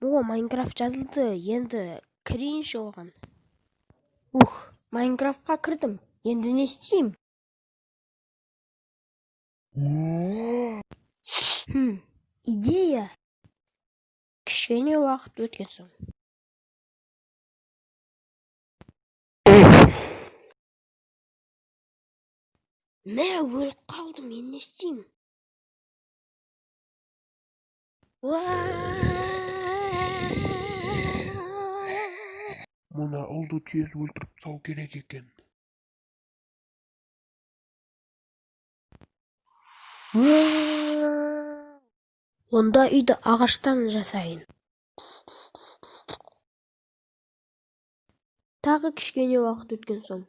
О, Майнкрафт жазылды, енді кірейінші оған. Ух, Майнкрафтқа кірдім. Енді не істеймін? Идея. Кішкене уақыт өткен соң. Мә, өліп қалдым, енді не істеймін? Мына ұлды тез өлтіріп тастау керек екен. Онда үйді ағаштан жасайын. Тағы кішкене уақыт өткен соң.